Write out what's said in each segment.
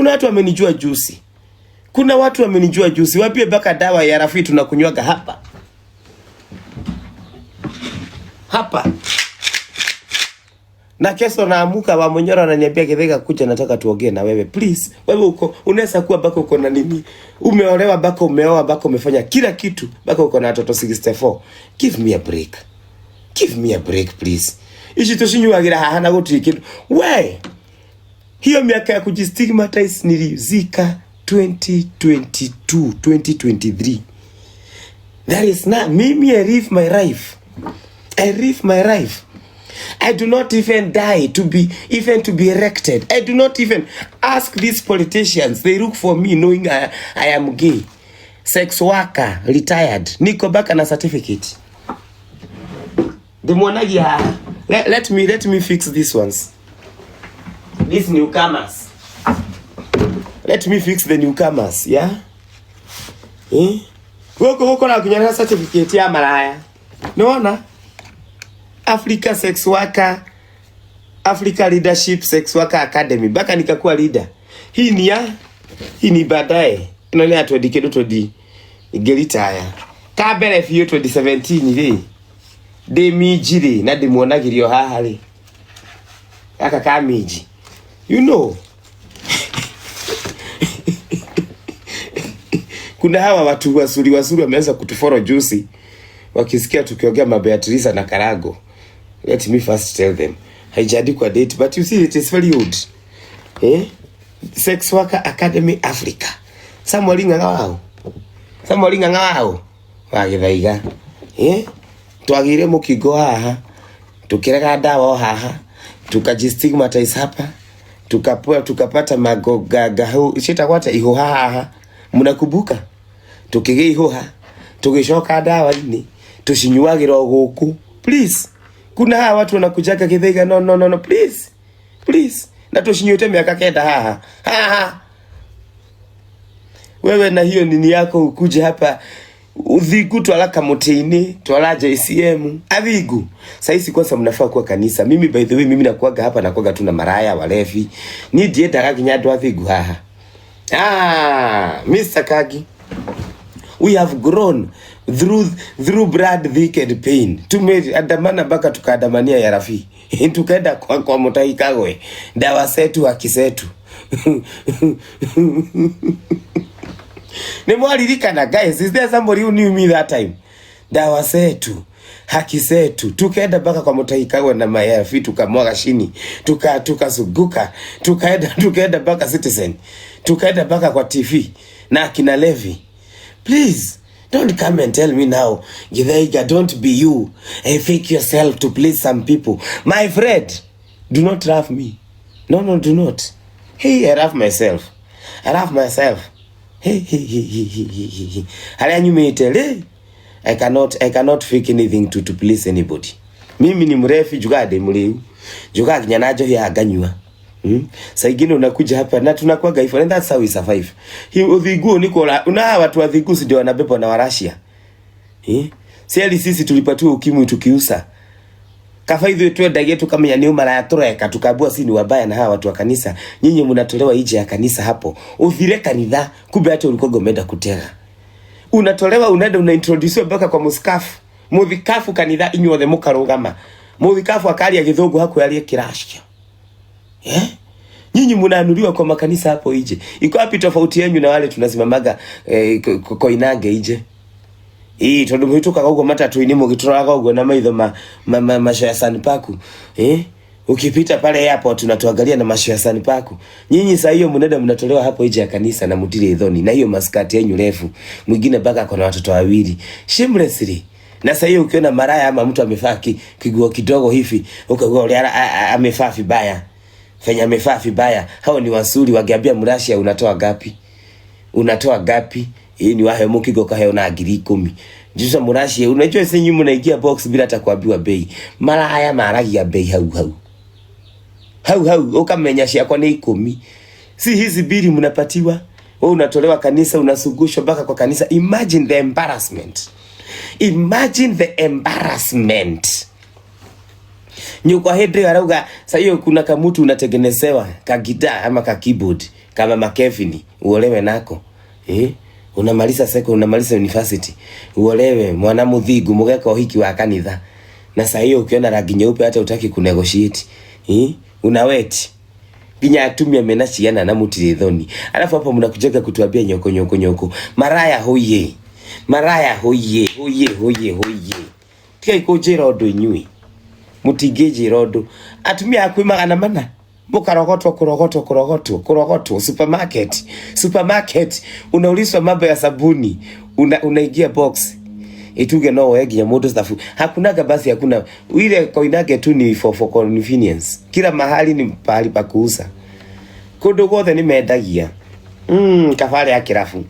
Kuna watu wamenijua juzi. Kuna watu wamenijua juzi. Wapie mpaka dawa ya rafiki tunakunywaga hapa. Hapa. Na kesho naamuka wa Munyoro ananiambia, "Githaiga, kuja, nataka tuongee na wewe. Please." Wewe uko unaweza kuwa bako uko na nini? Umeolewa bako, umeoa bako, umefanya kila kitu bako, uko na watoto 64. Give me a break. Give me a break, please. Ici tucinyuagira haha na gutiri kindu. We. Hiyo miaka ya kujistigmatize nilizika 2022, 2023. That is not mimi. I live my life. I live my life. I do not even die to be even to be elected. I do not even ask these politicians. They look for me knowing I am gay. Sex worker, retired. Niko baka na certificate. Ndimwonagia. Let me fix these ones. These newcomers. Let me fix the newcomers, yeah? Eh? Gũkũ gũkoragwo nginya na certificate ya maraya. Nĩwona? Africa Sex Worker, Africa Leadership Sex Worker Academy, mpaka nikakuwa leader. Hii ni ya hii ni baadaye. Ino ni ya 20 kĩndũ 20 ngĩritaya. Ka mbere biũ 2017 rĩ, ndĩ minji rĩ, na ndĩmuonagĩrio haha rĩ. Gaka ka minji. You know. Kuna hawa watu wasuri wasuri wameanza kutufollow juzi wakisikia tukiongea mambo ya Teresa na Karago. Let me first tell them. Haijaandikwa date, but you see it is very old. Eh? Sex Worker Academy Africa. Samuel Ng'ang'a wao. Samuel Ng'ang'a wao. Wa Githaiga. Eh? Twagire mukingo haha. Tukirega dawa o haha. Tukajistigmatize hapa. Tukapoa, tukapata magogaga ciĩtagwo atĩa, ihũha haha. Mnakumbuka? Tukĩgĩa ihũha, tũgĩcoka ndawa-inĩ, tũcinyuagĩra o gũkũ. Please. Kuna hawa watu wanakujaga, "Githaiga, no, no, no, no, please. Please." Na tũcinyuĩte miaka 9 haha. Haha. Wewe na hiyo nini yako ukuje hapa uthingu, twala kamutini, twala JCM athingu. Saisi kwanza mnafaa kuwa kanisa. Mimi, by the way, mimi nakuaga hapa, nakuaga tu na maraya, walevi. Ni ndiendaga nginya andu athingu haha. Ah, Mr. Kagi, we have grown through blood thick and pain. Tumeandamana mpaka tukaandamania ya Rafi, tukaenda kwa Mutahi Kagwe, dawa zetu, haki zetu. Nĩ mwaririkana? Guys, is there somebody who knew me that time? Dawa zetu, haki zetu, tukaenda mpaka kwa Mutahi Kagwe na mayafi, tukamwaga chini, tukazunguka, tukaenda mpaka Citizen, tukaenda mpaka kwa TV na akina Levi. Please don't come and tell me now, "Githaiga, don't be you and fake yourself to please some people." My friend, do not love me. No, no, do not. Hey, I love myself. I love myself. Hey, hey, hey, hey, hey, hey, hey, hey. Harĩa nyumĩte rĩ, I cannot fake anything to please anybody. Mimi ni mrefi, njugaga ndĩ mũrĩu, njugaga nginya na njohi haha nganyua. Saa ingine unakuja hapa na tunakuwaga hivyo, and that's how we survive. Hii uthingu ni kwa una watu wa thingu, si ndio wanabebwa na Warasia. Eh? Si sisi tulipatiwa ukimwi tukiusa. Kaba ithuĩ twendagie tukamenya nĩ ũmaraya tũreka, tukambua si ni wabaya na hawa watu wa kanisa. Nyinyi mnatolewa nje ya kanisa hapo. Uthire kanitha, kumbe hata ulikuwa umeenda kutega. Unatolewa, unaenda unaintroduce mpaka kwa muskafu. Muthikafu kanitha inyuothe mukarugama. Muthikafu akaria githungu hakuĩ arie kiracia. Eh? Nyinyi mnanuliwa kwa makanisa hapo nje. Iko wapi tofauti yenu na wale tunasimamaga koinange nje? Ii tondu muhitukaga uguo matatu-inĩ mũgĩtũroraga ũguo na maitho ma macho ya sanpaku. Eh? Ukipita pale airport unatuangalia na macho ya sanpaku. Nyinyi saa hiyo mnaenda mnatolewa hapo nje ya kanisa na mutire thoni na hiyo maskati yenu refu. Mwingine mpaka ako na watoto wawili. Shamelessly. Na saa hiyo ukiona maraya ama mtu amevaa kiguo kidogo hivi, ukagua ule amevaa vibaya. Fenya amevaa vibaya. Hao ni wasuri, wangeambia Mrasia, "Unatoa gapi? Unatoa gapi?" Hii ni wahe mukigo kaheo na 10,000. Jusa Mrasia, unajua sasa nyinyi mnaingia box bila hata kuambiwa bei. Maraya maragia bei hau hau. Hau hau ukamenya ciakwa ni 10. Si hizi mbili mnapatiwa. Wewe unatolewa kanisa, unasugushwa mpaka kwa kanisa. Imagine the embarrassment. Imagine the embarrassment. Nyukwa hĩndĩ ĩyo arauga saa hiyo kuna kamutu unatengenezewa ka guitar ama ka keyboard. Kama Makevin uolewe nako, eh? Unamaliza seko, unamaliza university, uolewe mwana muthingu, mugeka uhiki wa kanitha. Na saa hiyo ukiona rangi nyeupe hata utaki kunegotiate, eh? Unaweti nginya atumia mena ciana na mutire thoni, alafu hapo mnakujaga kutuambia nyoko nyoko nyoko. Maraya hoye, maraya hoye hoye hoye hoye. Tigai kunjira undu inyui, mutingĩnjĩra ũndũ. Atumia akwĩ 400 mũkarogotwo, kũrogotwo, kũrogotwo, kũrogotwo supermarket, supermarket. Unaulizwa mambo ya sabuni, unaingia box ituge no woe nginya mũndũ stafu. Hakunaga basi, hakuna ile Koinange tu ni for convenience. Kila mahali ni pahali pa kuuza, kũndũ guothe nĩ mendagia. Kabare ya kĩrabu,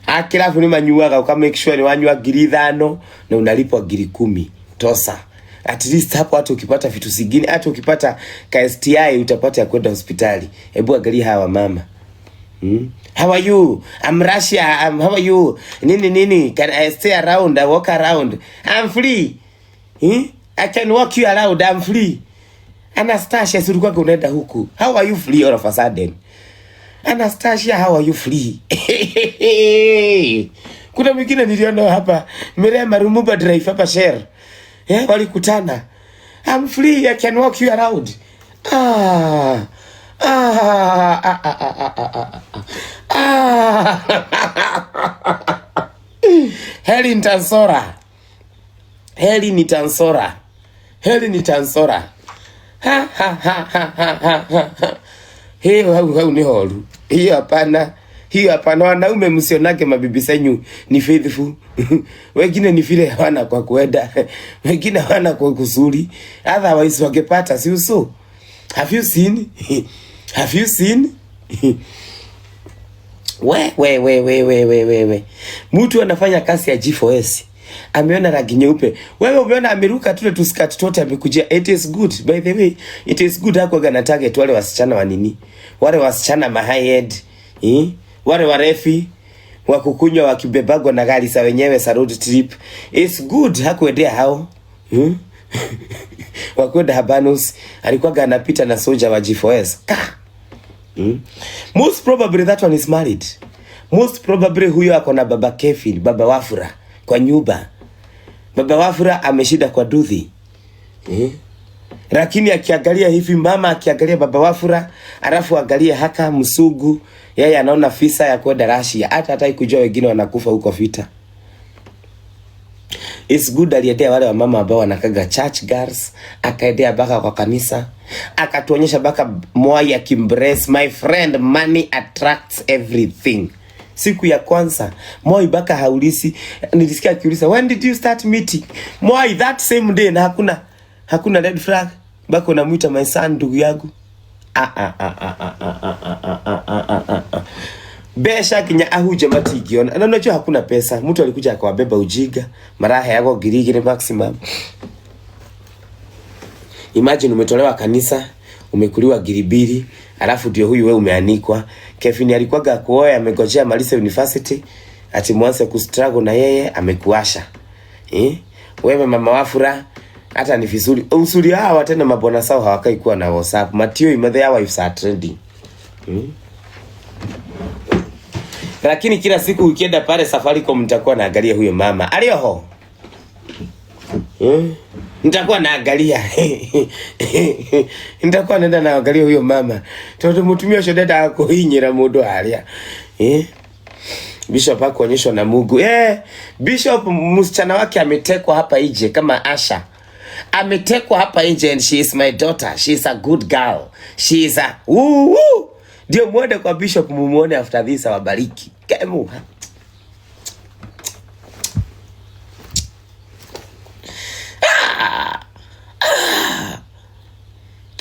a kĩrabu nĩ manyuaga, uka make sure ni wanyua 5,000 na unalipwa 10,000 tosa. At least hapo hata ukipata vitu zingine, hata ukipata ka STI utapata ya kwenda hospitali. Hebu angalia hawa mama. How are you? I'm Russia. How are you? Nini nini? Can I stay around? I walk around. I'm free. Hmm? I can walk you around. I'm free. Anastasia, si ulikuwa unaenda huku. How are you free all of a sudden? Anastasia, how are you free? Kuna mwingine niliona hapa Mirema Rumuba Drive hapa share. Eh, walikutana. I'm free, I can walk you around. Ah. Ah, ah, ah, ah, ah, ah, ah. Ah. Heli Ntansora. Heli ni Tansora. Heli ni Tansora. Ha ha ha ha ha ha ha. Hiyo hau hau ni horu. Hiyo hapana. Hiyo hapana. Wanaume msionake mabibi zenyu ni faithful. Wengine ni vile hawana kwa kuenda. Wengine hawana kwa kusuri. Otherwise wangepata, si uso. Have you seen? Have you seen? We we we we we we we we. Mtu anafanya kazi ya G4S. Ameona rangi nyeupe. Wewe umeona ameruka tule tuskati tote amekujia. It is good, by the way. It is good hakuwa na target wale wasichana wa nini? Wale wasichana ma high end. Eh? Wale warefi wa kukunywa wakibebagwa na gari za wenyewe za road trip. It's good hakuendea hao. Hmm? Wakwenda Habanos alikuwa anapita na soja wa G4S. Ka. Hmm? Most probably that one is married. Most probably huyo ako na baba Kevin, baba Wafura kwa nyumba. Baba Wafura ameshida kwa duthi. Eh? Lakini akiangalia hivi, mama akiangalia baba Wafura, alafu angalia haka msugu, yeye anaona visa ya kwenda Russia. Hata hataki kujua wengine wanakufa huko vita. It's good aliendea wale wamama ambao wanakaga church girls, akaendea baka kwa kanisa, akatuonyesha baka Mwai akimbrace, my friend, money attracts everything. Siku ya kwanza Moi baka haulisi, nilisikia akiuliza, "When did you start meeting Moi?" That same day, na hakuna red flag, baka unamuita my son, ndugu yangu. Ah, ah, ah, ah, ah, ah, ah, ah, ah, ah, ah, ah, ah. Besha kinya ahuje matigiona, na unajua hakuna pesa. Mtu alikuja akawabeba ujiga maraha yako 2,000 maximum. Imagine umetolewa kanisa, umekuliwa 2,000, alafu ndio huyu wewe umeanikwa. Kevin alikuwaga kuoa, amegojea malize university ati mwanze kustruggle na yeye amekuasha. Eh? Wewe mama Wafura hata ni vizuri. Uzuri hawa tena mabwana sao hawakai kuwa na WhatsApp. Matio imethe ya wives are trending. Lakini kila siku ukienda pale Safaricom nitakuwa naangalia huyo mama. Alioho. Hmm? Nitakuwa naangalia. Nitakuwa naenda naangalia huyo mama. Tondu mutumia ucio ndendaga kuhinyira mundu haria. Eh? Bishop hakuonyeshwa na Mungu. Eh, Bishop msichana wake ametekwa hapa nje kama Asha. Ametekwa hapa nje and she is my daughter. She is a good girl. She is a woo woo. Ndio muende kwa Bishop mumuone after this awabariki. Kemu. Ah.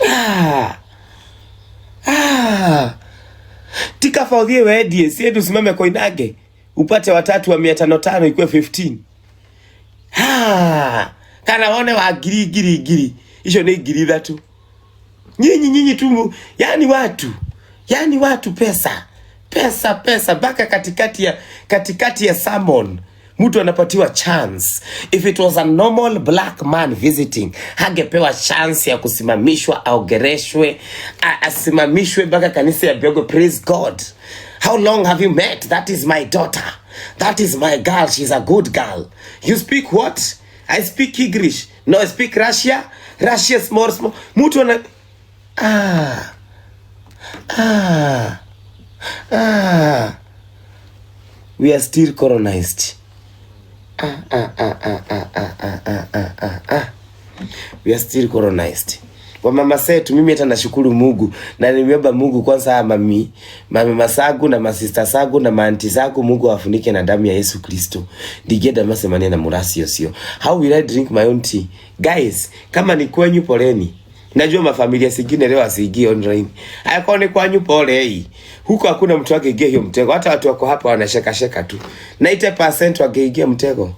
Ah. Ah. Tikaba uthie wendie siendu usimame Koinange upate watatu wa 500 ikuwe 15. Ah. Kana wone wa ngiri ngiri ngiri icio ni 3,000. Nyinyi nyinyi tu, yani watu, yani watu pesa pesa pesa mpaka katikati ya sermon Mtu anapatiwa chance. If it was a normal black man visiting, hangepewa chance ya kusimamishwa, aogereshwe, asimamishwe mpaka kanisa ya Biogo. Praise God. How long have you met? That is my daughter. That is my girl. She's a good girl. You speak what? I speak English. No, I speak Russia. Russia small small. Mtu ana ah ah ah. We are still colonized. Ah ah ah ah ah ah ah ah ah ah. We are still colonized. Kwa mama zetu, mimi hata nashukuru Mungu na nimeomba Mungu kwanza, mami mama zangu na masista zangu na maanti zangu, Mungu awafunike na damu ya Yesu Kristo. Ndigenda masemania na murasi osio. How will I drink my own tea? Guys, kama ni kwenyu poleni. Najua mafamilia zingine leo asiingie online. Hayako ni kwanyu pole hii. Huko hakuna mtu angeingia hiyo mtego. Hata watu wako hapa wanasheka sheka tu. 90% wangeingia mtego.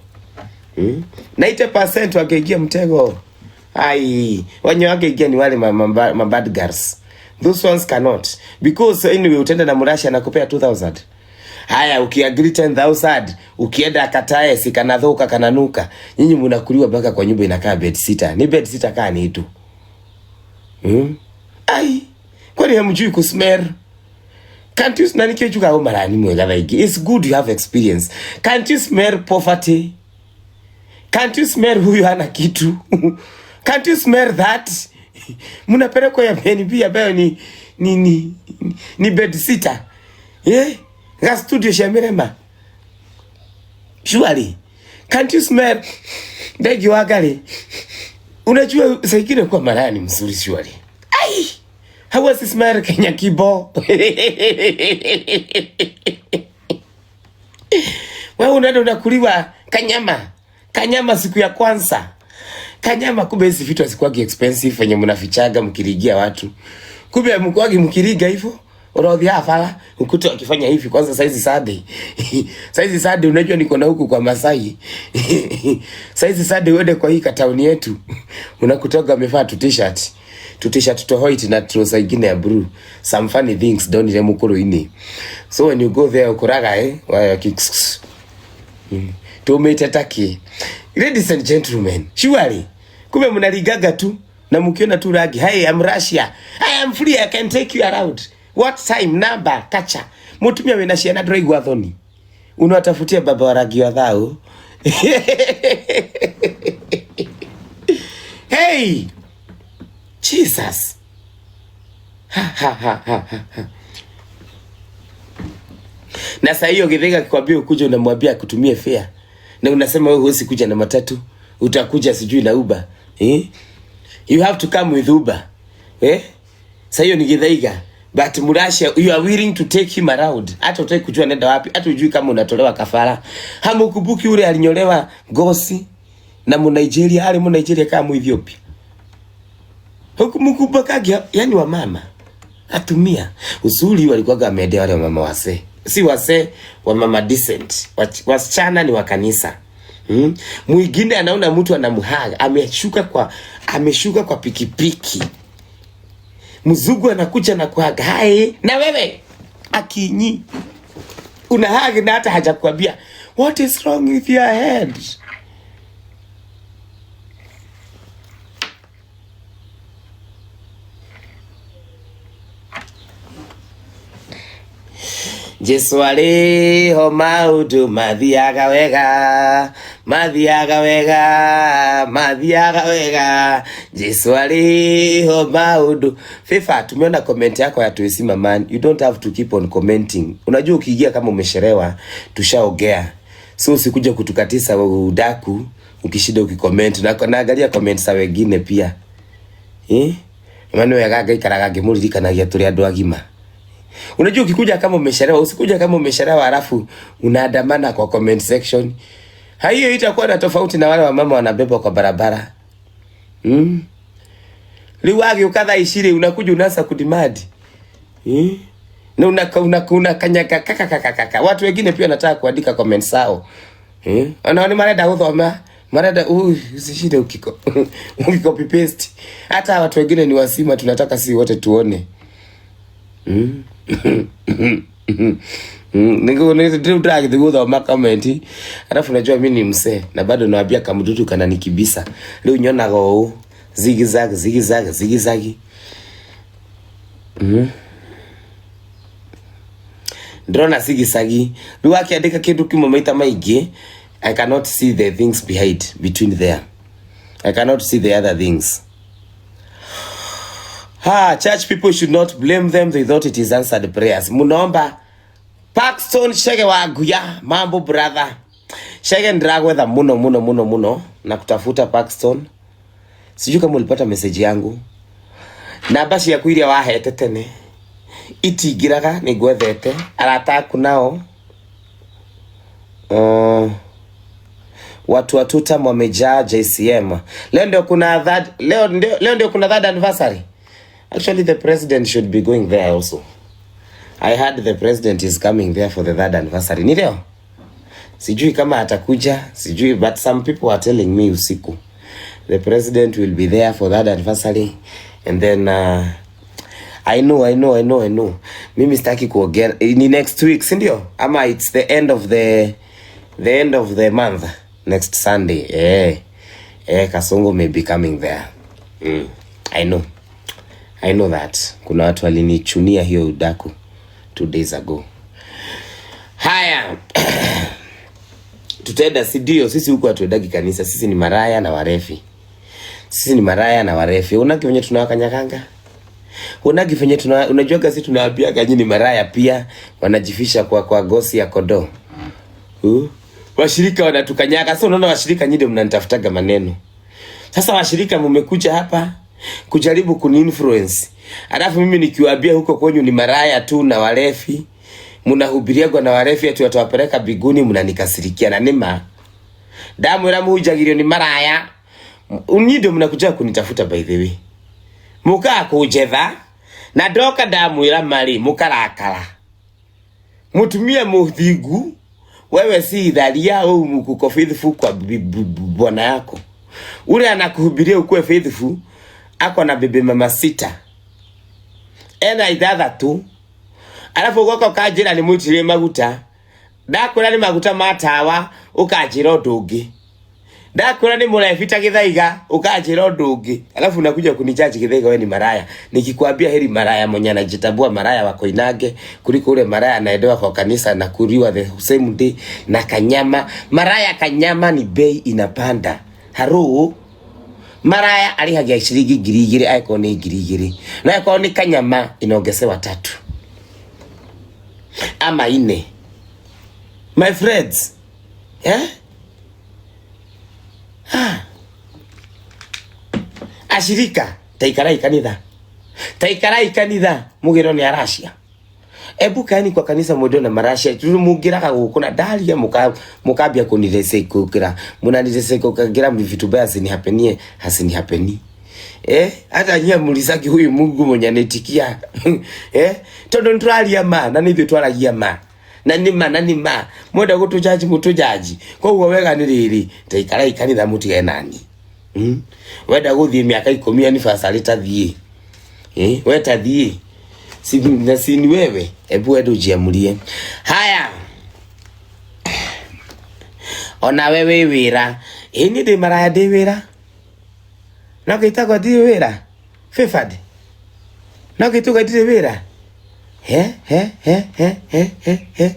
90% wangeingia mtego. Ai, wenye wangeingia ni wale ma bad girls. Those ones cannot. Because anyway utaenda na murashi anakupea 2000. Haya, ukiagree 10,000, ukienda akatae sikanadhoka kananuka. Nyinyi mnakuliwa mpaka kwa nyumba inakaa bed sitter. Ni bed sitter kaa ni tu. Ai, kwani hamjui kusmell? Can't you nani kichuka au marani mwega thaingi. It's good you have experience. Can't you smell poverty? Can't you smell huyu hana kitu? Can't you smell that? Mnapelekwa ya BNB ambayo ni bed sitter. Eh? Ga studio shamirema. Surely. Can't you smell ndege wa gari? Unajua saa ingine kwa malaya ni mzuri surely. Ai! Hawezi smell Kenya kibo. Wewe unaenda unakuliwa kanyama. Kanyama siku ya kwanza. Kanyama, kumbe hizi vitu hazikuwagi expensive wenye mnafichaga mkirigia watu. Kumbe mkuwagi mkiriga hivyo. Unaodhi hafala ukuta wakifanya hivi kwanza saizi Sunday. Saizi Sunday unajua niko na huku kwa Masai. Saizi Sunday uende kwa hii katauni yetu. Unakutoka amevaa tu t-shirt. Tu t-shirt to white na trouser ingine ya blue. Some funny things don't ile mukuru ini. So when you go there ukuraga waya kicks. Tumete taki. Ladies and gentlemen, surely kumbe mnaligaga tu na mkiona tu ragi. Hey, I'm Russia. I am free, I can take you around. What time number kacha. Mutumia wena ciana ndũraigua thoni. Unawatafutia baba wa rangi wa thau. Hey! Jesus. Ha ha ha ha ha. Na saa hiyo Githaiga akikwambia ukuje, unamwambia akutumie fare. Na unasema wewe huwezi kuja na matatu, utakuja sijui na Uber. Eh? You have to come with Uber. Eh? Saa hiyo ni Githaiga. But Murasha, you are willing to take him around. Hata utaki kujua nenda wapi, hata hujui kama unatolewa kafara. Hamukumbuki ule alinyolewa ngozi na mu Nigeria, ali mu Nigeria kama mu Ethiopia. Hukumkumbukagi, yani wa mama. Atumia. Uzuri walikuwa wameendea wale wamama wazee. Si wazee, wa mama decent. Wasichana ni wa kanisa. Mwingine anaona mtu anamhaga, ameshuka kwa pikipiki. Mzungu anakuja na kuhaga, hai na wewe akinyi. Unahaga na hata hajakuambia what is wrong with your head. Jesu arĩho maũndũ mathiaga wega, mathiaga wega, mathiaga wega. Jesu arĩho maũndũ. Fifa, tumeona comment yako ya tuesima man. You don't have to keep on commenting. Unajua ukiingia kama umeshelewa, tushaongea. So usikuja kutukatisa udaku ukishinda ukicomment na naangalia comment za wengine pia. Eh? Emmanuel wega ngaikaraga ngĩmũririkanagia tũrĩ andũ agima. Unajua ukikuja kama umeshalewa, usikuja kama umeshalewa alafu unaandamana kwa comment section. Hiyo itakuwa na tofauti na wale wamama wanabebwa kwa barabara. Liwagi ukadha ishiri unakuja unaanza kudemand. Na una kanyaga kaka kaka kaka. Watu wengine pia wanataka kuandika comment zao. Wanaona marenda guthoma, marenda usishinde ukiko. Ukicopy paste. Hata watu wengine ni wasima, tunataka si wote tuone. Nĩndĩragĩthiĩ gũthoma comment, alafu najua mi ni msee na bado nawambia kamdudu kana nikibisa rĩu nyonaga ũũ zigzag zigzag zigzag. Ndĩrona zigzag rĩu akĩandĩka kĩndũ kĩmwe maita maingĩ. I cannot see the things behind, between there. I cannot see the other things. Ha, church people should not blame them. They thought it is answered prayers. Munomba Paxton Shege wa Guya, mambo brother. Shege, ndĩragwetha muno muno muno muno na kutafuta Paxton. Sijui kama ulipata message yangu. Namba ciaku iria wahete tene itingiraga, nĩ ngwethete arata aku nao. Watu wa tutam wamejaa JCM. Leo ndio kuna third, leo ndio kuna third anniversary. Actually, the president should be going there also. I heard the president is coming there for the third anniversary. Ni leo? Sijui kama atakuja, sijui, but some people are telling me usiku. The president will be there for that anniversary and then I know, I know, I know, I know. Mimi sitaki kuongea. Ni next week, si ndio? Ama it's the end of the month, next Sunday. Eh. Eh, Kasongo may be coming there. I know. I know that. Kuna watu walinichunia hiyo udaku 2 days ago. Haya. Tutaenda, si ndio? Sisi huku hatuendagi kanisa. Sisi ni maraya na warefi. Sisi ni maraya na warefi. Unaki venye tunawakanyaganga? Unaki venye tuna, unajua kasi tunawaambia nyinyi ni maraya pia, wanajifisha kwa gosi ya kondoo. Washirika wanatukanyaga. Sasa unaona washirika nyinyi ndio mnanitafutaga maneno. Sasa washirika mmekuja hapa kujaribu kuniinfluence. Alafu mimi nikiwaambia huko kwenyu ni maraya tu na walefi, mnahubiriagwa na walefi ati watawapeleka biguni, mnanikasirikia na nima. Ndamwira muhunjagirio ni maraya. Nyinyi ndio mnakuja kunitafuta, by the way. Mukaa kunjetha na ndoka ndamwira mari mukarakara. Mutumia muthingu, wewe si idharia au mkuko faithful kwa bwana yako. Ule anakuhubiria ukuwe faithful, ako na bebe mama sita ena ithathatu, alafu ugoka ukanjĩra nĩ mũitĩrĩrie maguta. Ndakwĩra nĩ maguta ma tawa, ũkanjĩra ũndũ ũngĩ. Ndakwĩra nĩ mũrebi ta Gĩthaiga, ũkanjĩra ũndũ ũngĩ. Alafu unakuja kunijaji, Githaiga, wewe ni maraya. Nikikwambia heri maraya mwenye anajitambua, maraya wa Koinange, kuliko ule maraya anaendewa kwa kanisa na kuliwa the same day na kanyama. Maraya kanyama ni bei inapanda. Haru maraya arihagia ciringi 2,000, angĩkorwo nĩ 2,000, na angĩkorwo nĩ kanyama inaongezewa tatu ama ine, my friends, eh? Ah. Ashirika, taikarai kanitha, taikarai kanitha, mugiro ni aracia. Ebu kaeni kwa kanisa mwendo na maracia tu mungiraga guku na ndaria mukambia kunirisekukira, munanirisekukagira vitu baya zinihapenie hasinihapeni. Eh, hata nyia mulisaki huyu Mungu mwenye anetikia, eh, tondu nturaria ma na nithuĩ twaragia ma na nĩ ma na nĩ ma mwenda gũtũjaji mũtũjaji. Koguo wega nĩ rĩrĩ, taikarai kanitha mũtige nani. Wenda gũthiĩ mĩaka 10 anniversary, tathiĩ, eh, we tathiĩ, si na si ni wewe, ebu wende ujiamulie. Haya, ona we wĩ wĩra ĩ niĩ ndĩ maraya, ndĩ wĩra no gĩtagwo ndirĩ wĩra favored, no gĩtagwo ndirĩ wĩra. He he he he he he he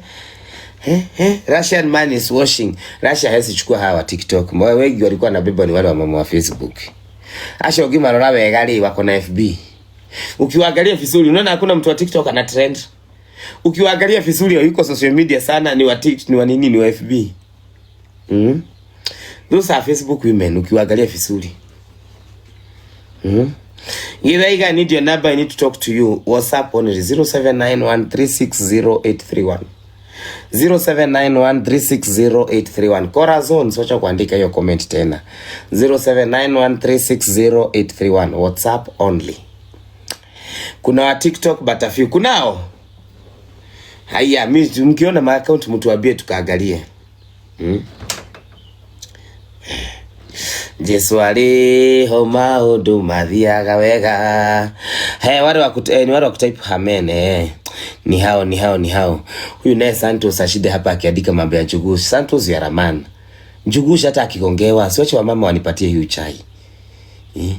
he he. Russian man is washing. Russia hawezi chukua hawa wa TikTok. Mwa wengi walikuwa wanabeba ni wale wa mama wa Facebook. Acio ũngĩmarora wega rĩ, wako na FB. Ukiwaangalia vizuri unaona hakuna mtu wa TikTok ana trend. Ukiwaangalia vizuri yuko social media sana ni wa TikTok, ni wa nini, ni wa FB. Those are Facebook women ukiwaangalia vizuri. Githaiga, I need your number. I need to talk to you. WhatsApp only 0791360831. 0791360831. Corazon, wacha kuandika hiyo comment tena. 0791360831. WhatsApp only. Kuna wa TikTok but a few. Kunao? Haya, mimi mkiona ma account mtuambie tukaangalie. Jesu arĩ ho maũndũ mathiaga wega. He wale wa ni wale wa kutype amen, eh. Ni hao ni hao ni hao. Huyu naye Santos ashide hapa akiandika mambo ya Njugush. Santos ya Raman. Njugush hata akigongewa, siwache wamama wanipatie hiyo chai. Eh?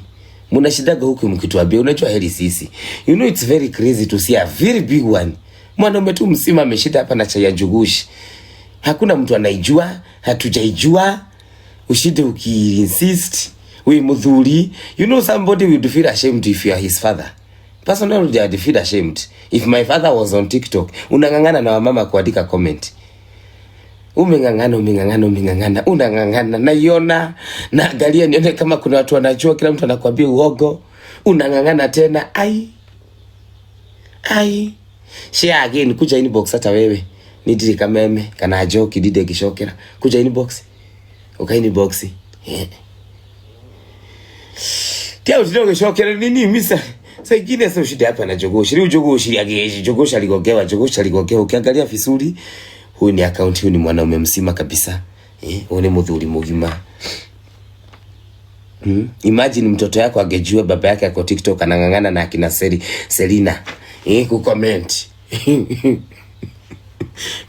Mnashidaga huku mkituambia, unajua heri sisi. You know it's very crazy to see a very big one. Mwanaume tu msima ameshida hapa na chai ya Njugush. Hakuna mtu anaijua, hatujaijua. Ushinde ukiinsist, we mudhuri. You know somebody would feel ashamed if you are his father. Personally, I'd feel ashamed if my father was on TikTok. Unang'ang'ana na wamama kuandika comment. Umeng'ang'ana, umeng'ang'ana, umeng'ang'ana, unang'ang'ana. Naiona, naangalia nione kama kuna watu wanajua, kila mtu anakuambia uogo. Unang'ang'ana tena. Ai. Ai. Share again, kuja inbox hata wewe. Nidiri kameme, kana joke dide gishokera. Kuja inbox. Uka inbox. Yeah. Tia utire gishokera nini misa. Sasa ingine sasa ushinde hapa na Njugush. Ni Njugush ya Njugush aligogewa, Njugush aligogewa. Ukiangalia vizuri, huyu ni account, huyu ni mwanaume mzima kabisa. Eh, huyu ni mudhuri mugima. Imagine mtoto yako angejua baba yake ako TikTok anang'ang'ana na akina Selina. Eh, kucomment.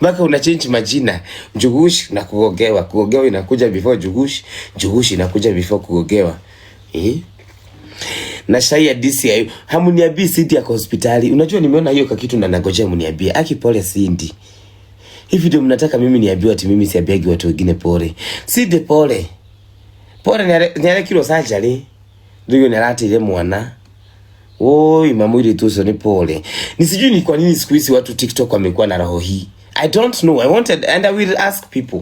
Mpaka una change majina. Njugush na kugogewa. Kugogewa inakuja before Njugush, Njugush inakuja before kugogewa. Eh? Na shai ya DCI hamuniambii Cindy yako hospitali. Unajua nimeona hiyo kakitu na nangojea mniambie. Aki pole Cindy. Hivi ndio mnataka mimi niambiwe ati mimi siambiagi watu wengine pole. Cindy pole. Pole niarekirwo surgery. Ndio niaratire mwana. Oi, mamwili tu sio ni pole. Ni sijui ni kwa nini siku hizi watu TikTok wamekuwa na roho hii. I don't know. I wanted and I will ask people.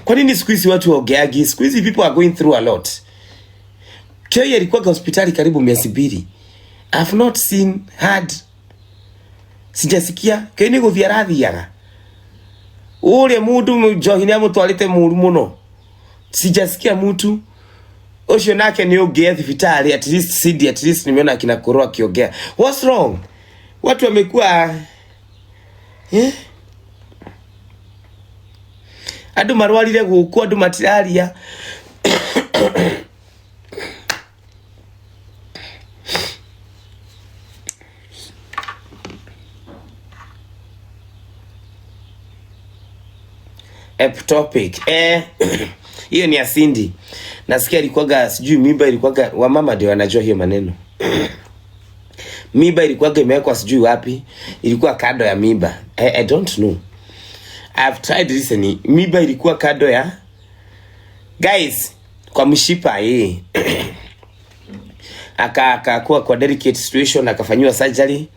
Kwa nini siku hizi watu waogeagi? Siku hizi people are going through a lot. Kei alikuwa hospitali karibu miezi 2. I've not seen, heard. Sijasikia. Kei ni guthia arathiaga. Ule mundu njohi ni amutwarite muru muno. Sijasikia mtu. Ucio nake ni ungi thibitari, at least Cindy, at least nimeona akina Koro akiongea. What's wrong? Watu wamekuwa eh? Andu marwarire guku, andu matiraria. Eptopic. Hiyo ni ya Cindy. Nasikia ilikuwaga sijui mimba ilikuwaga, wamama ndio wanajua hiyo maneno. Mimba ilikuwaga imewekwa sijui wapi, ilikuwa kando ya mimba. I don't know. I've tried listening. Mimba ilikuwa kando ya guys kwa mshipa hii. Akakuwa kwa delicate situation, akafanyiwa surgery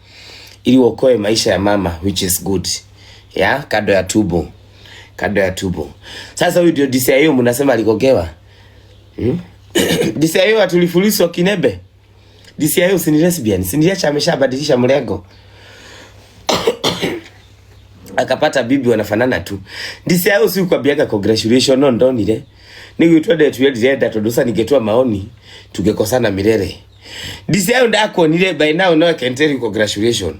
ili uokoe maisha ya mama, which is good. Yeah, kando ya tubo. Kando ya tubo. Sasa huyu ndio DCIO mnasema aligogewa. DCIO atulifuliswa kinebe. DCIO si ni lesbian, si ndiye ameshabadilisha mlengo. Akapata bibi wanafanana tu. DCIO si kwambiaga congratulations no ndonire. Nigwitwa nde twendire tondu sa ningetua maoni tungekosana milele. DCIO ndakuonire by now no I can tell you congratulations.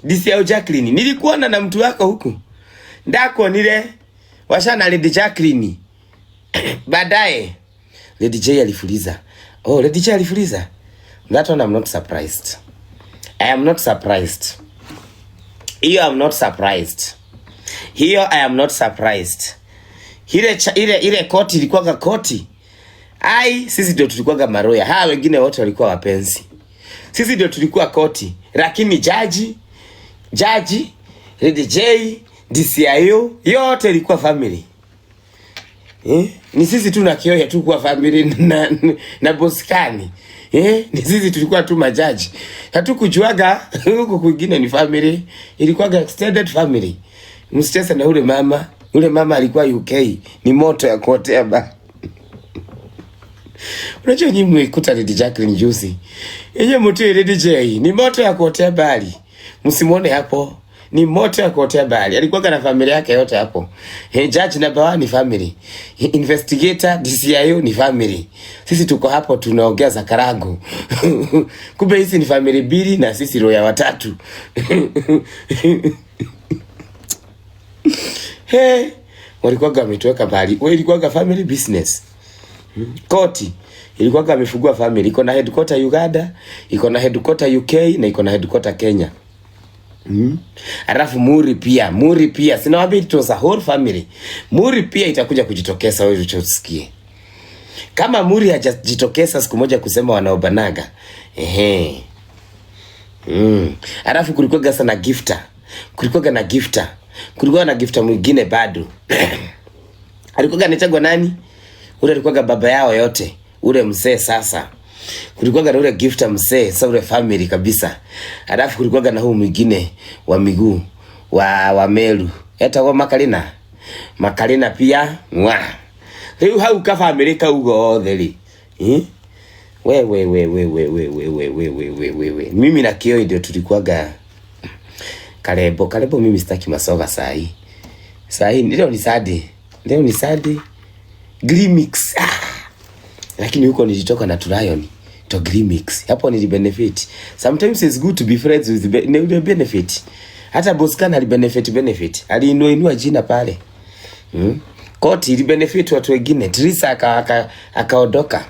DCIO Jacqueline nilikuona na mtu wako huku. Ndakuonire washana Lady Jacqueline. Baadaye Lady J alifuliza. Oh, Lady J alifuliza. That one I'm not surprised. I am not surprised. Hiyo I'm not surprised. Hiyo I am not surprised. Ile koti ilikuwa koti. Ai, sisi ndio tulikuwa maroya. Hawa wengine wote walikuwa wapenzi. Sisi ndio tulikuwa koti. Lakini jaji, Lady J, DCIO, yote ilikuwa family. Eh? Ni sisi tu na Kioya tu kuwa family na Boskani. Eh? Ni sisi tulikuwa tu majaji. Hatukujuaga huku kwingine ni family. Ilikuwa extended family. Msicheze na ule mama. Ule mama alikuwa UK. Ni moto ya kuotea ba. Unajua nyinyi mmekuta Lady Jacqueline juzi. Yenye mtu Lady J ni moto ya kuotea bali. Msimuone hapo. Ni moto ya kuotea bali. Alikuwa na familia yake yote hapo. Hey, judge number 1 ni family. Investigator DCIO ni family. Sisi tuko hapo tunaongea za karangu. Kumbe hizi ni family mbili na sisi roya watatu. Hey, walikuwa wametuweka mbali. Wewe ilikuwa family business. Koti ilikuwa amefungua family, iko na headquarter Uganda, iko na headquarter UK na iko na headquarter Kenya. Alafu Muri pia, Muri pia. Sinawaambia it was a whole family. Muri pia itakuja kujitokeza wewe usikie. Kama Muri hajajitokeza siku moja kusema wanaobanaga. Ehe. Alafu kulikuwa sana gifter. Kulikuwa na gifter. Kulikuwa na gifter mwingine bado. Alikuwa anaitwa nani? Ule alikuwa baba yao yote. Ule mzee sasa. Kulikuwa na ule gifter mzee, sasa ule family kabisa. Alafu kulikuwa na huu mwingine wa miguu wa Meru. Etagwo Makalina. Makalina pia mwa. Riu hau ka family kau gothe ri. Eh? We we we we we we we we we we we we we. Mimi na Kioi ndio tulikuwaga Karebo. Karebo mimi sitaki masoga saa hii. Saa hii leo ni Sunday. Leo ni Sunday. Grimix. Ah. Lakini huko nilitoka na Turayon to Grimix. Hapo nili benefit. Sometimes it's good to be friends with the be benefit. Hata Boscan ali benefit benefit. Aliinua inua jina pale. Koti ili benefit watu wengine. Trisa akaondoka.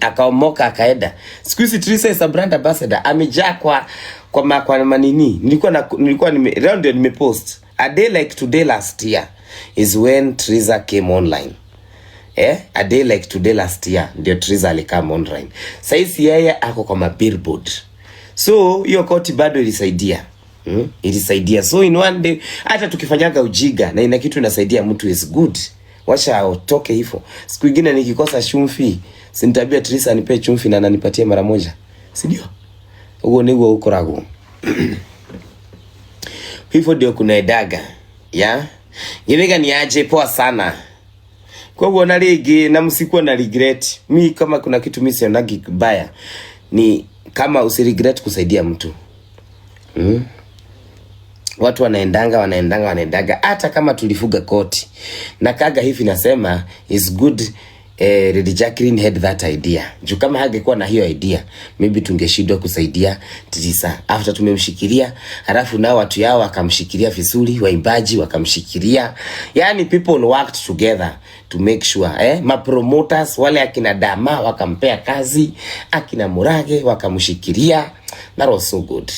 Akaomoka akaenda. Siku hizi Trisa is a brand ambassador. Amejaa kwa manini. Nilikuwa nime leo ndio nimepost. A day like today last year is when Trisa came online. Eh? A day like today last year ndio Trisa alikam online. Saizi yeye ako kwa ma billboard. So hiyo koti bado ilisaidia. Ilisaidia. So in one day hata tukifanyaga ujiga na ina kitu inasaidia mtu is good. Wacha utoke hivyo. Siku ingine nikikosa chumvi, si nitabia Trisa anipe chumvi na ananipatia mara moja. Si ndio? Huo niguo ukoragwo. Hivyo ndio kunaendaga. Ya? Githaiga ni aje poa sana. Kwa na rĩngĩ na msikuwa na regret. Mi kama kuna kitu mi sionagi kibaya ni kama usiregret kusaidia mtu. Watu wanaendanga wanaendanga wanaendaga, hata kama tulifuga koti na kaga hivi, nasema is good. Lady Jacqueline had that idea. Juu kama hangekuwa na hiyo idea, maybe tungeshindwa kusaidia Trisa. After tumemshikilia, halafu nao watu yao wakamshikilia vizuri, waimbaji wakamshikilia. Yani people worked together to make sure ma promoters wale akina Dama wakampea kazi, akina Murage wakamshikilia. That was so good.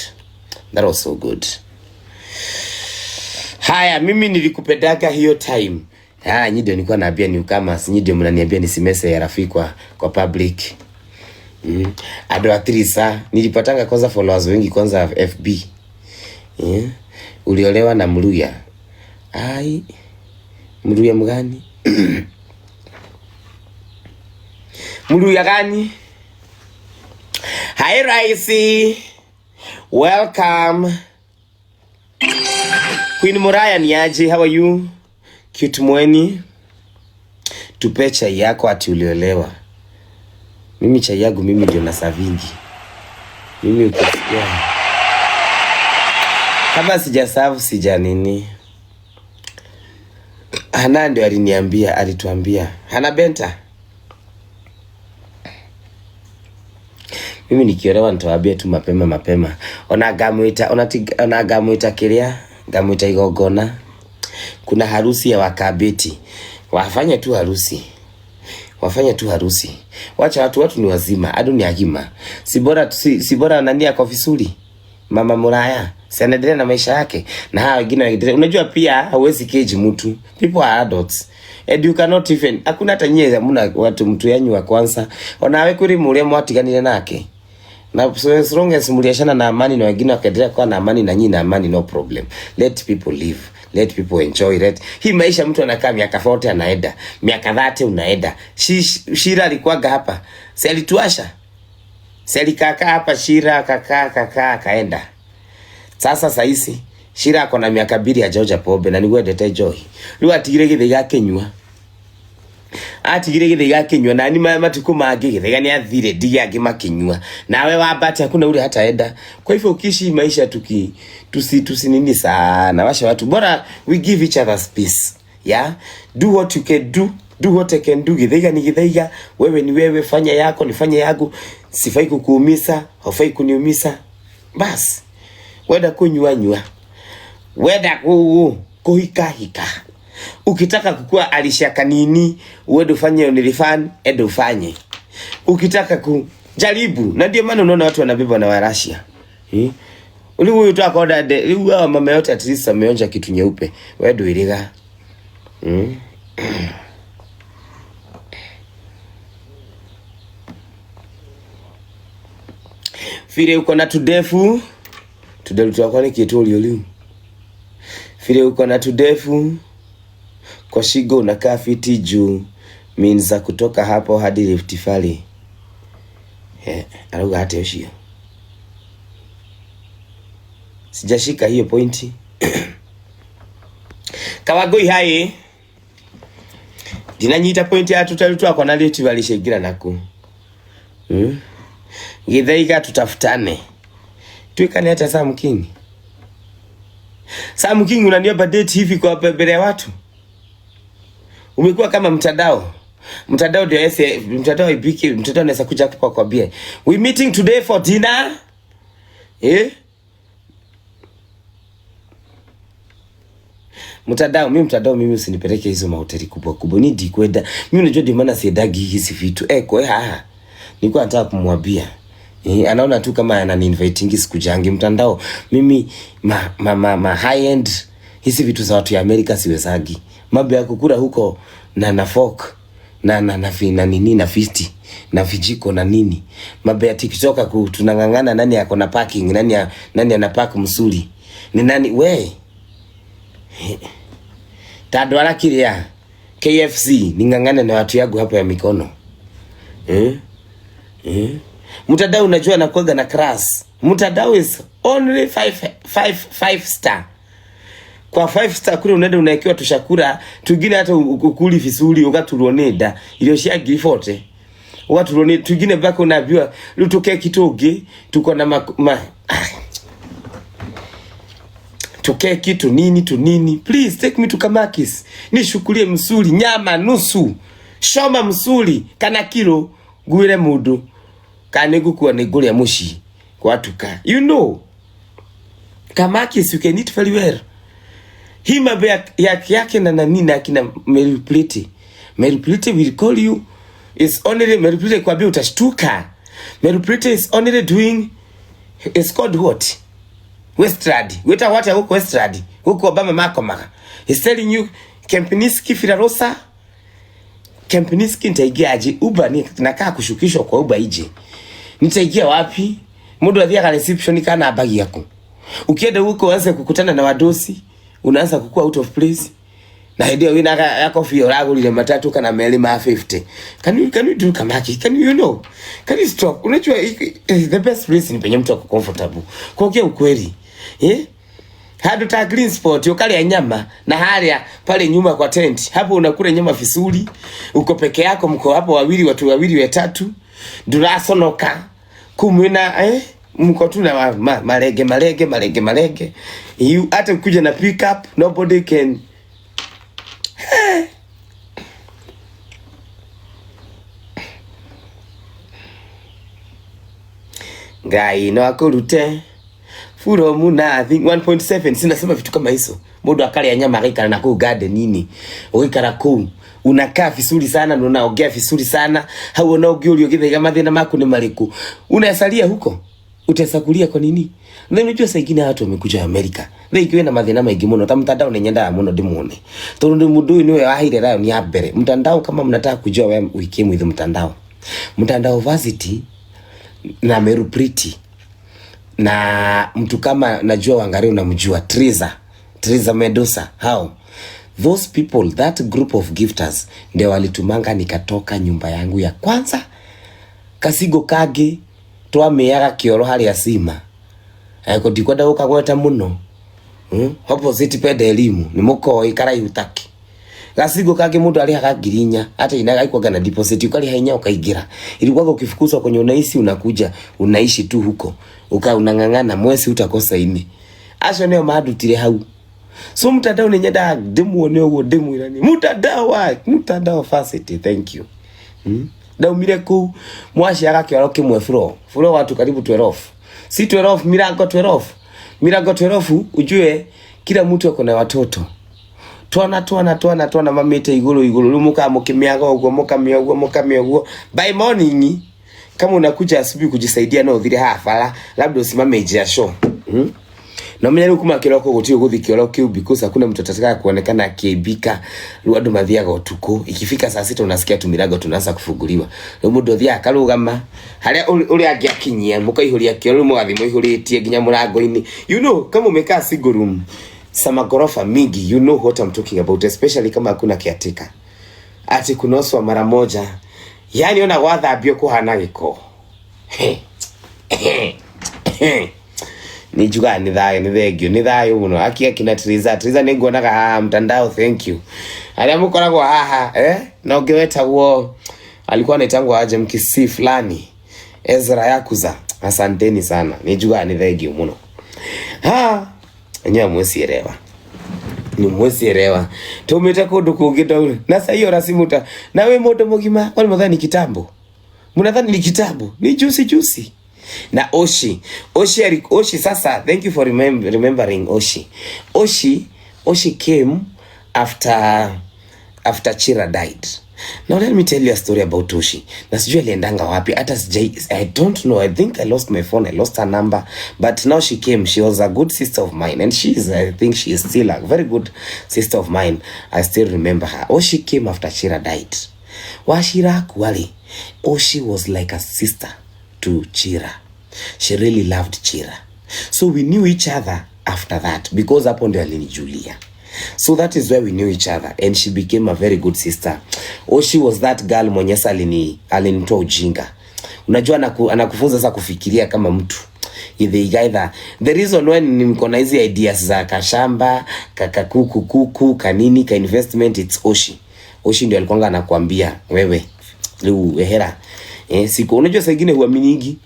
That was so good. Haya, mimi nilikupendaga hiyo time. Ah, nyinyi ndio nilikuwa naambia ni kama nyinyi ndio mnaniambia nisimese ya rafiki kwa public. Ado Trisa, nilipatanga kwanza followers wengi kwanza FB. Uliolewa na Mluya. Ai. Mluya mgani? Mluya gani? Hi Raisi. Welcome. Queen Muraya ni aje? How are you? Cute Mweni. Tupe chai yako ati uliolewa. Mimi chai yangu mimi ndio na savingi. Mimi ukisikia kama sijasavu sija nini. Hana ndio aliniambia, alituambia. Hana Benta. Mimi nikiolewa nitawaambia tu mapema mapema. Ona ngamwita, ona ngamwita kiria, ngamwita igongona. Kuna harusi ya Wakabeti. Wafanye tu harusi. Wafanye tu harusi. Wacha watu ni wazima, adu ni agima. Si bora si bora nani ako vizuri. Mama Muraya, si anaendelea na maisha yake. Na hawa wengine wanaendelea. Unajua pia hauwezi cage mtu. People are adults. And you cannot even, hakuna hata nyie hamna watu mtu yanyu wa kwanza. Onawe kuri muria mwatiganire nake. Na so as long as mliachana na amani na wengine wakaendelea kuwa na amani na nyinyi na amani, no problem. Let people live. Let people enjoy. Let hii maisha mtu anakaa miaka 40 anaenda, miaka 30 unaenda. Shira alikuwaga hapa. Si alituasha? Si alikaa hapa Shira akakaa akakaa akaenda. Sasa saisi Shira ako na miaka 2 hajaoja pombe na niguo endete njohi. Riu atigire githaiga akinyua. Atigire githaiga akinyua na ni matuko mangĩ githaiga ni athire ndige angĩ makinyua. Nawe wambate hakuna ule hata enda. Kwa hivyo ukiishi maisha tuki tusi nini sana. Washa watu bora we give each other space. Yeah? Do what you can do. Do what I can do. Githaiga ni githaiga, wewe ni wewe, fanya yako nifanye yangu. Sifai kukuumisa, haufai kuniumisa. Bas. Wenda kunywa nyua. Wenda kuhika hika. Ukitaka kukua alisha kanini, uende ufanye OnlyFans, ende ufanye. Ukitaka kujaribu, na ndio maana unaona watu wanabebwa na Warashia. Uli huyu tu akoda de riu hawa mama yote at least ameonja kitu nyeupe. We ndwiriga. Fire uko na tudefu. Tudefu twakwa ni kitu ulioliu. Fire uko na tudefu. Kwa shigo unakaa fiti juu means za kutoka hapo hadi Rift Valley. Arauga hata ucio. Sijashika hiyo pointi. Kawagoi hai. Ndinanyita pointi ya tutali twakwa na Rift Valley shaingira naku. Githaiga tutafutane. Tuikane hata Sam King. Sam King unaniomba date hivi kwa mbele ya watu? Umekuwa kama mtandao. Mtandao ndio ese, mtandao ibiki, mtandao unaweza kuja hapa kwambia. We meeting today for dinner? Eh? Mtandao, mimi mtandao mimi usinipeleke hizo mahoteli kubwa kubwa. Ni dikwenda. Mimi unajua ndio maana siendagi hizi vitu. Kwa haha. Nilikuwa nataka kumwambia. Anaona tu kama anani-invitingi siku jangi mtandao. Mimi ma high end hizi vitu za watu ya Amerika siwezagi. Mambo ya kukula huko na fork na nini na fisti na vijiko na nini. Mambo ya TikTok tunang'ang'ana nani ako na parking, nani ana park msuri. Ni nani we? Tadwara kiria KFC ning'ang'ane na watu yangu hapa ya mikono. Mtandao unajua nakuaga na class. Mtandao is only 5 star. Kwa 5 star kule unaenda unaekewa tushakura, tugine hata ukuli vizuri ugaturwo nĩ nda. Irio cia ngiri 40. Ugaturwo nĩ tugine mpaka unaambiwa rĩu tuke kitu tuko na tukeki tunini tunini. Please take me to Kamakis. Nishukulie msuri nyama nusu. Shoma msuri kana kilo gwire mundu. Kana ngukua nĩ ngũrĩa mũciĩ kwatuka. You know. Kamakis you can eat very well. Hii mambo yake na nani na akina Mary Plate. Mary Plate will call you. It's only Mary Plate kwambia utashtuka. Mary Plate is only doing, it's called what? Westrad. Weta what huko Westrad. Huko Obama makomaga. He's telling you Kempinski Filarosa. Kempinski nitaingia aje? Uber ni nakaa kushukishwa kwa Uber ije. Nitaingia wapi? Mundu athiaga reception kana bagi yako. Ukienda huko uanze kukutana na wadosi, unaanza kukua out of place. Na hĩndĩ ĩyo wĩna ya coffee ũragũrire matatu kana merĩ ma 50. Can you do Kamaki? Can you, you know? Can you stop? Unajua the best place ni penye mtu ako comfortable. Kuongea ukweli. Handu ta green spot ukalia nyama na haria pale nyuma kwa tent. Hapo unakula nyama vizuri. Uko peke yako, mko hapo wawili, watu wawili watatu. Ndurasonoka. Kumwina mko tu na malege malege malege malege. You hata kuja na pick up nobody can. Ngai no akurute from nothing 1.7. Sinasema vitu kama hizo. Mundu akalia nyama agaikara na kuu garden nini. Ugaikara kuu unakaa vizuri sana na unaongea vizuri sana. Hau ona ũngĩũrio gĩthaiga mathĩna maku nĩ marĩkũ. Unasalia huko. Utasakulia kwa nini? Na unajua saa ingine watu wamekuja Amerika. Na ikiwa na mathĩna maingĩ mũno ta mtandao nĩ nyendaga mũno ndĩmuone. Tondũ nĩ mũndũ ũyũ nĩwe waheire rayo ya mbere. Mtandao kama mnataka kujua where we came with mtandao. Mtandao Varsity na Meru Pretty na mtu kama najua Wangari unamjua Triza Medusa. How those people, that group of gifters ndio walitumanga nikatoka nyumba yangu ya kwanza kasigo kage twamiaga kioro haria cima. Eko ndikwenda gukagweta muno. Opposite pende elimu ni mukoi karaihu taki. Gasigo kage mundu arihaga ngiri inya hata inaga ikwaga na deposit ukariha inya ukaingira. Ilikuwa ukifukuzwa kwenye unaishi unakuja unaishi tu huko. Uka unang'ang'ana mwezi utakosa ini. Acio nio mandutire hau. So mtandao ni nyenda ndimuone uguo ndimwirani. Mtandao wa mtandao facility thank you. Ndaumire kuu mwaciaga kioro kimwe floor. Floor watu karibu 12. Si 12 milango 12. Milango 12 ujue kila mtu ako na watoto. Twana twana twana twana mamite iguru iguru riu muka mukimiaga uguo mukamia uguo mukamia uguo. By morning kama unakuja asubuhi kujisaidia na udhire hafala labda usimame nje ya show. Na menya riu kuma kiroko gutiri guthi kioro kiu, because hakuna mtu atataka kuonekana akiibika. Riu andu mathiaga utuku, ikifika saa 6 unasikia tumilango tunaanza kufunguliwa. Riu mundu athiaga akarugama haria uria angiakinyia, mukaihuria kioro, riu mugathi muihuritie nginya murango-ini. Kama umekaa single room sama gorofa mingi, you know what I'm talking about, especially kama hakuna caretaker, ati kunoswa mara moja, yani ona gwathambio kuhana giko. Ni njugaga nĩ thayũ, nĩ thengio, nĩ thayũ mũno. Aki akina Triza, Triza nĩ nguonaga haha mtandao, thank you arĩa mũkoragwo haha, eh? Na ũngĩ wetagwo, alikuwa anaitangwa aje, mkisi fulani, Ezra Yakuza, asanteni sana, nĩ njugaga nĩ thengio mũno. Ha, enyewe mwesielewa, ni mwesielewa, tumite kundu kungi ndo na sasa hiyo rasimuta na we mundu mugima, kwani mwadhani ni kitambo? Mnadhani ni kitambo? Ni juicy juicy. Na Oshi, Oshi, Oshi sasa, thank you for remembering Oshi. Oshi, Oshi came after Chira died. Now let me tell you a story about Oshi. Na sijui aliendanga wapi, hata sijai, I don't know. I think I lost my phone, I lost her number, but now she came. She was a good sister of mine, and she is, I think she is still a very good sister of mine. I still remember her. Oshi came after Chira died. Wachira akua rĩ, Oshi was like a sister to Chira. She really loved Chira. So we knew each other after that, because hapo ndio alinijulia. So that is where we knew each other, and she became a very good sister. Oshi was that girl mwenye sasa alinitoa ujinga. Unajua anakufunza sasa kufikiria kama mtu. The either the reason when niko na hizi ideas za kashamba, kakakuku kuku, kanini, ka investment, it's Oshi. Oshi ndio alikuwa anakuambia wewe riu ehera. Siku unajua saa ingine huaminingi.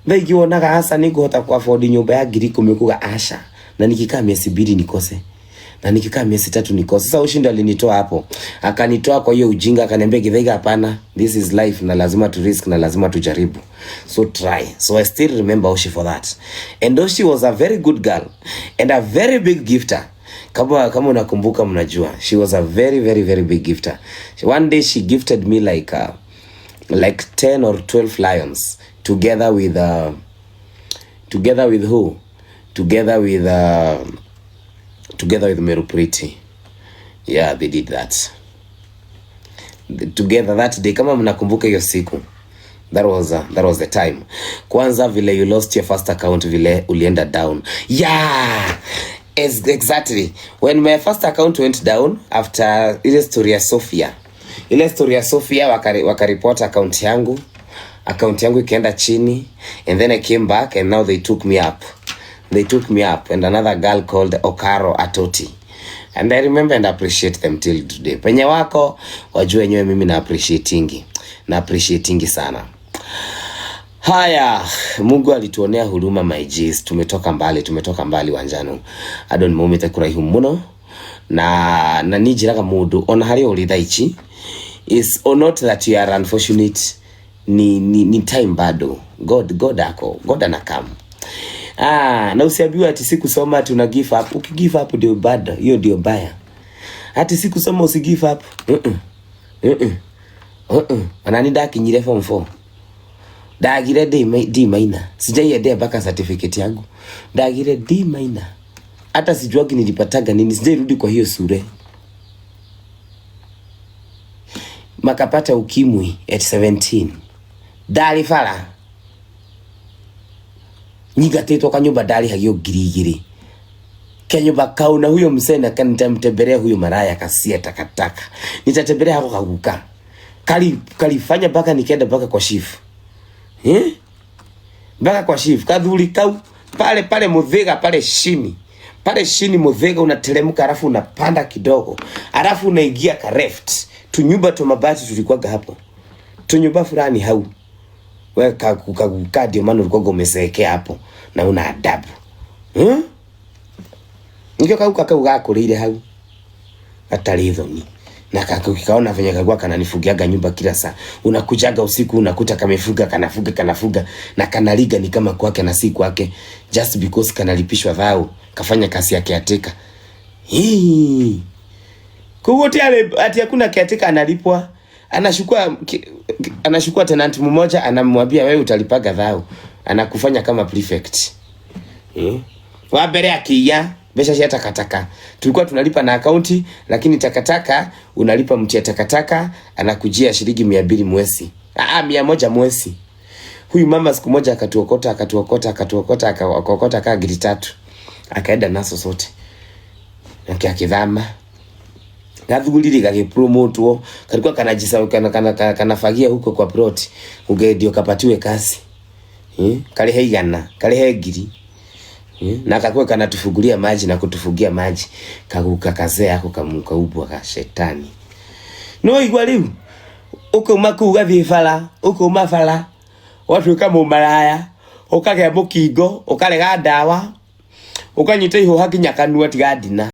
Thaa ingĩ wonaga hasa nĩngũhota ku afford nyũmba ya 10,000, kuga asha, na nikikaa miezi 2 nikose, na nikikaa miezi 3 nikose. Sasa Oshi ndo alinitoa hapo, akanitoa kwa hiyo ujinga, akaniambia, "Githaiga, hapana, this is life na lazima tu risk na lazima tujaribu, so try." So I still remember Oshi for that, and Oshi was a very good girl and a very big gifter. Kama unakumbuka, mnajua she was a very, very, very big gifter. One day she gifted me like 10 or 12 lions together with who? Together with Meru Pretty. Yeah, they did that together that day. Kama mnakumbuka hiyo siku, that was the time. Kwanza vile you lost your first account, vile ulienda down. Yeah, exactly. When my first account went down after ile story ya Sophia, ile story ya Sophia, wakaripot account yangu, account yangu ikaenda chini, and then I came back and now they took me up. They took me up and another girl called Okaro Atoti, and I remember and appreciate them till today. Penye wako wajue wenyewe mimi na appreciatingi sana. Haya, Mungu alituonea huruma, my G's. Tumetoka mbali, tumetoka mbali wanjano. Andũ nĩ maumĩte kũraihu mũno na niĩ njĩraga mũndũ ona harĩa ũrĩ thaa ici is or not that you are unfortunate, ni time bado. God ako, God anakam. Ah, na usiambiwe ati sikusoma ati una give up. Uki give up ndio bado, hiyo ndio baya. Ati sikusoma usi give up. Ona ni ndakinyire form 4, ndagire D minor, sijaiendea mpaka certificate yangu, ndagire D minor, hata sijuagi nilipataga nini, sijairudi kwa hiyo sure. Makapata ukimwi at 17, ndari bara nyingatĩtwo kanyũmba, ndarĩhagio 2,000 kanyũmba kau, na huyo msena nitamtembelea huyo maraya kasia takataka, nitatembelea hako kaguka kali kalifanya mpaka nikaenda mpaka kwa chief, eh, mpaka kwa chief kathuri kau pale pale Muthiga pale chini, pale chini Muthiga, unateremka alafu unapanda kidogo alafu unaingia ka left, tunyumba tu mabati tulikuwaga hapo, tunyumba fulani hau we kaguka, ndio maana ulikuwa umezeekea hapo na una adabu, Nikio kauka kau gakũrĩire hau gatarĩ thoni na kakaona venye kalikuwa kananifugiaga nyumba kila saa. Unakujaga usiku unakuta kamefuga, kanafuga, kanafuga na kanaliga ni kama kwake na si kwake, just because kanalipishwa dhao kafanya kazi yake ateka. Hii kwa ati hakuna caretaker analipwa, anashukua tenant mmoja, anamwambia wewe utalipaga dhao, anakufanya kama prefect, eh? Wa mbere akiiya mbeca cia takataka. Tulikuwa tunalipa na akaunti, lakini takataka unalipa mtia takataka anakujia shilingi 200 mwezi. 100 mwezi. Huyu mama siku moja akatuokota akatuokota akatuokota akaokota kaa ngiri tatu. Akaenda nazo zote. Nake akithama. Gathuguriri gagipromotwo kalikuwa kanajisa kana kana kanafagia huko kwa plot ungendio kapatiwe kazi. Karihe igana, karihe ngiri. Na kakuwa kanatufungulia maji na kutufungia maji kaguka kazee ako kamukaubwa ka shetani. No igwa riu ukauma kuu ugathie bara, ukauma bara ũgatuĩka mũmaraya, ũkagĩa mũkingo, ũkarega ndawa, ũkanyita ihũha nginya kanua tiga ndina.